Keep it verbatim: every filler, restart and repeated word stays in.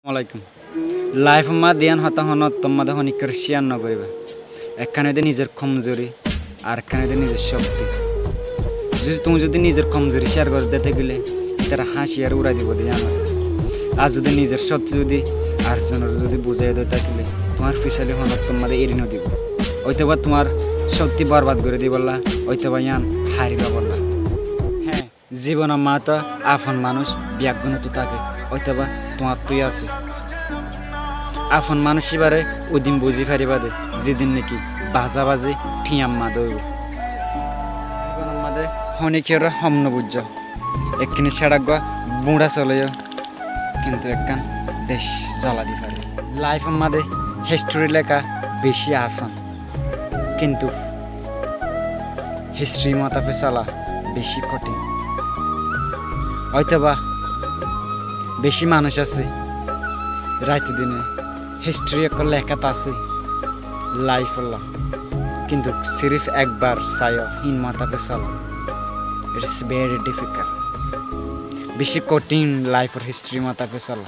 Assalamu alaikum. Laifór máze diyán hotá honó ottór máze honíkkar cíyar nogoríba. Ekkán óilde nizor komzuri, ar ekkán óilde nizor cókti. Zudi tuñí zudi nizor komzuri cíyar gorí de tákile, ítara háñci ar urai dibou de yían. Ar zudi nizor cókti zudi ar zonor zudi buzái de tákile, tuáñr fisali honó ottór máze eri nodibou. Óitoba tuáñr cókti borbad gorí dibolla, óitoba yían háriba bolla. Hé, zibonor máze to afon manúic biyaggúnottú táke, óitoba tuáñttúi asé. Afon manúic íbare udin buzí faribá de, zidin niki bazábazi thiañ madé óibo. Zibonor máze honíkiyóre hom nobuijjó. Ekkiní céçaggúa búñça soléyo, kintu ekkán dec zoladi fare. Laifór máze hístori leká bicí asán. Kintu hístori motafe sola bicí kothín. Óitoba bicí manúic asé, raite dine hístori ekkán lekát asé laifólla. Kintu sirif ekbar saiyó híin motafe sola. It's very difficult. Bicí kothín laifór hístori motafe sola.